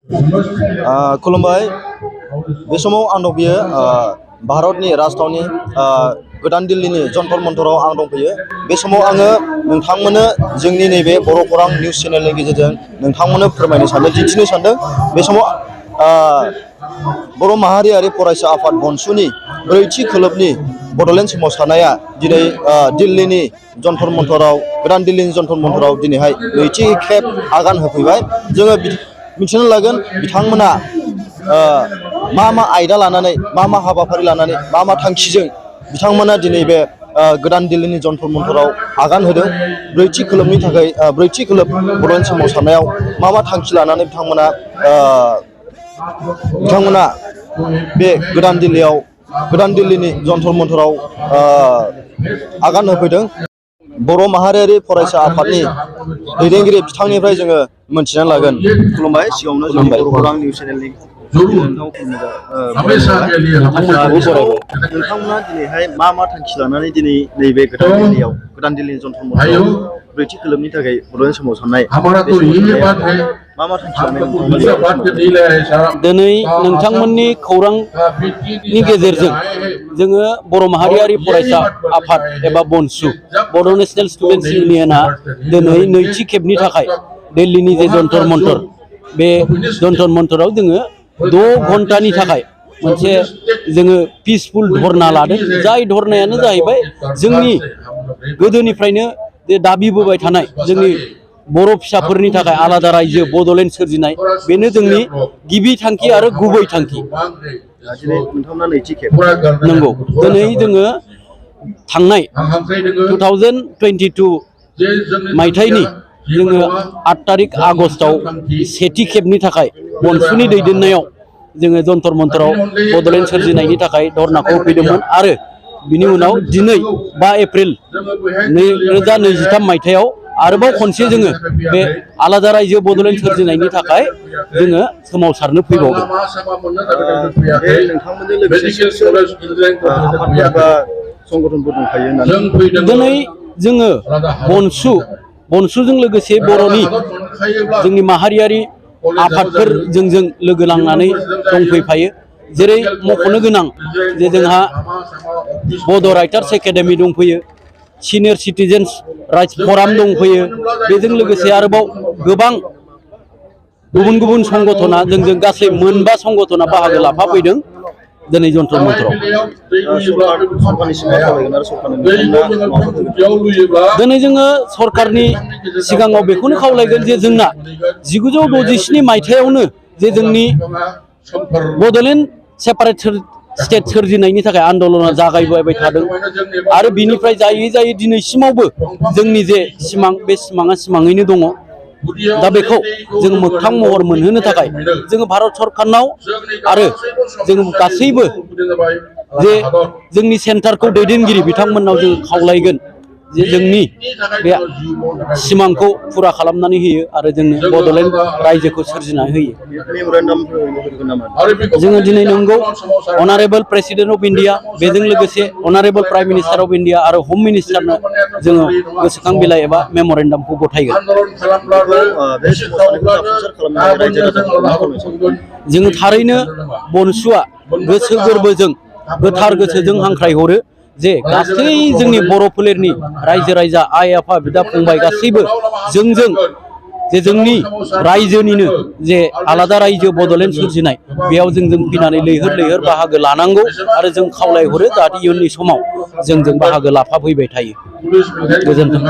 खुलुमबाय बे समाव आं दं बियो भारतनि राजथावनि गोदान दिल्लीनि जन्तर मन्तराव आं दंफैयो। बे समाव आङो नोंथांमोननो जोंनि नैबे बर' खौरां निउस चेनेलनि गेजेरजों नोंथांमोननो फोरमायनो सानदों, दिन्थिनो सानदों। बे समाव बर' माहारियारि फरायसा आफाद बनसुनि ब्रैथि खोलोबनि बड'लेण्ड सोमावसारनाया दिनै दिल्लीनि जन्तर मन्तराव, गोदान दिल्लीनि जन्तर मन्तराव दिनैहाय नैथि खेब आगान होफैबाय। जोङो मिथिनो लागोन बिथांमोना मा आयदा लानानै, मा हाबाफारि लानानै, मा थांखिजों बिथांमोना दिनै बे गोदान दिल्लीनि जन्तर मन्तराव आगान होदों। ब्रैथि खोलोबनि थाखाय ब्रैथि खोलोब बड'लेण्ड सोमावसारनायाव मा थांखि लानानै बिथांमोना बे गोदान दिल्लीनि जन्तर मन्तराव आगान होफैदों। बर' माहारियारि फरायसा आफादनि दैदेनगिरि बिथांनिफ्राय जोङो मोनथिनानै लागोन। खुलुमबाय, सिगाङावनो जोंनि बर' खौरां निउस चेनेलनि नोंथांमोना दिनैहाय मा थांखि लानानै दिनै नैबे गोदान दिल्लीनि जन्तर मन्तराव ब्रैथि खोलोबनि थाखाय बड'लेण्ड सोमावसारनाय मा थांखि लानानै दिनै नोंथांमोननि खौरांनि गेजेरजों जोङो बर' माहारियारि फरायसा आफाद एबा बनसु बड' नेशनेल स्टुडेन्टस इउनियना दिनै नैथि खेबनि थाखाय दिल्लीनि जे जन्तर मन्तर, बे जन्तर मन्तराव जोङो 2 घन्टानि थाखाय मोनसे जोङो पिसफुल धरना लादों। जाय धरनायानो जाहैबाय जोंनि गोदोनिफ्रायनो जे दाबिबोबाय थानाय जोंनि बर' फिसाफोरनि थाखाय आलादा रायजो बड'लेण्ड सोरजिनाय, बेनो जोंनि गिबि थांखि आरो गुबै थांखि। नंगौ, दिनै जोङो थांनाय 2022 मायथाइनि जोङो 8 तारिख आगस्टआव सेथि खेबनि थाखाय बनसुनि दैदेननायाव जोङो जन्तर मन्तराव बड'लेण्ड सोरजिनायनि थाखाय धरनाखौ होफैदोंमोन। आरो बिनि उनाव दिनै 5 एप्रिल 2023 मायथाइयाव आरोबाव खनसे जोङो बे आलादा रायजो बड'लेण्ड सोरजिनायनि थाखाय जोङो सोमावसारनो फैबावदों। दिनै जोङो बनसुजों लोगोसे बर'नि जोंनि माहारियारि आफादफोर जों लोगो नांनानै दंफैफायो। जेरै मख'नो गोनां जे जोंहा बड' राइटार्स एकाडेमि दंफैयो, सिनियर सिटिजेन्स राइट्स फराम दंफैयो। बेजों लोगोसे आरोबाव गोबां गुबुन संगठना जोंजों गासै 9 संगठना बाहागो लाफाफैदों दिनै जन्तर मन्तराव। दिनै जोङो सरकारनि सिगाङाव बेखौनो खावलायगोन जे जोंना 1967 मायथाइयावनो जे जोंनि बड'लेण्ड सेपारेट स्टेट सोरजिनायनि थाखाय आन्दलना जागायबोबाय थादों आरो बिनिफ्राय जायै दिनैसिमावबो जोंनि जे सिमां, बे सिमाङा सिमाङैनो दङ। दा बेखौ जों मोगथां महर मोनहोनो थाखाय जोङो भारत सरकारनाव आरो जों गासैबो जे जोंनि सेन्टारखौ दैदेनगिरि बिथांमोननाव जों खावलायगोन जे जोंनि बे सिमांखौ फुरा खालामनानै होयो आरो जोंनो बड'लेण्ड रायजोखौ सोरजिनानै होयो। जोङो दिनै नंगौ अनारेबल प्रेसिडेन्ट अफ इन्डिया, बेजों लोगोसे अनारेबल प्राइम मिनिस्टार अफ इन्डिया आरो हम मिनिस्टारनो जोङो गोसोखां बिलाइ एबा मेम'रेन्डामखौ गथायगोन। जोङो थारैनो बनसुआ गोसो गोरबोजों, गोथार गोसोजों हांख्रायहरो जे गासै जोंनि बर' फोलेरनि रायजो राजा, आइ आफा, बिदा फंबाय गासैबो जोंजों जे जोंनि रायजोनिनो जे आलादा रायजो बड'लेण्ड सोरजिनाय, बेयाव जों फैनानै लैहोर बाहागो लानांगौ आरो जों खावलायहरो जाहाथे इयुननि समाव जोंजों बाहागो लाफाफैबाय थायो। गोजोन्थों।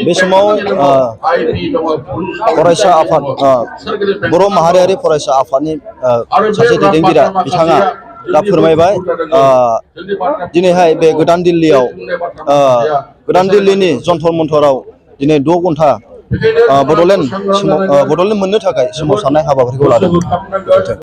बे समाव फरायसा आफाद, बर' माहारियारि फरायसा आफादनि सासे दैदेनगिरिया बिथाङा दा फोरमायबाय दिनैहाय बे गोदान दिल्लीनि जन्तर मन्तराव दिनै 2 घन्टा बड'लेण्ड मोननो थाखाय सोमावसारनाय हाबाफारिखौ लादों।